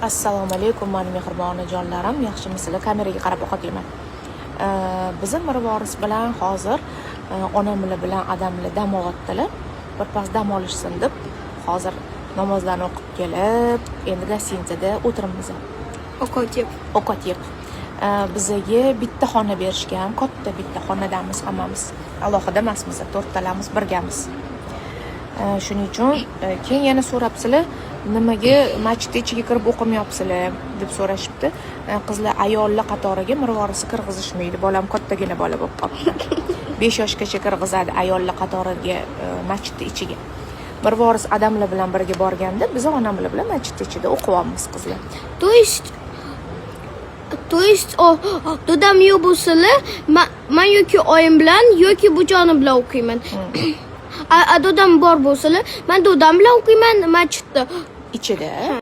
Assalomu alaykum, mani mehribon onajonlarim, yaxshimisizlar? Kameraga qarab ovqatlayman. Bizni Mirvoris bilan hozir onamlar bilan adamlar dam olyaptilar. Birpas dam olishsin deb hozir namozlarni o'qib kelib, endi гостиница da o'tiribmiz. Ovqat yeb. Ovqat yeb. Bizaga bitta xona berishgan, katta bitta xonadamiz hammamiz. Alohida emasmiz, to'rttalamiz birgamiz. Shuning uchun keyin yana so'rabsizlar, nimaga masjidni ichiga kirib o'qimayapsizlar deb so'rashibdi. Qizlar, ayollar qatoriga Mirvorisni kirg'izishmaydi. Bolam kattagina bola bo'lib qolibdi. 5 yoshgacha kirg'izadi ayollar qatoriga masjidni ichiga. Mirvoris adamlar bilan birga borganda, biz onamlar bilan masjidni ichida o'qiyapmiz, qizlar. То есть dodam yo'q bo'lsalar, man yoki oyim bilan yoki bujonim bilan o'qiyman. A dodam bor bo'lsalar, man dodam bilan o'qiyman masjidda. Ichida.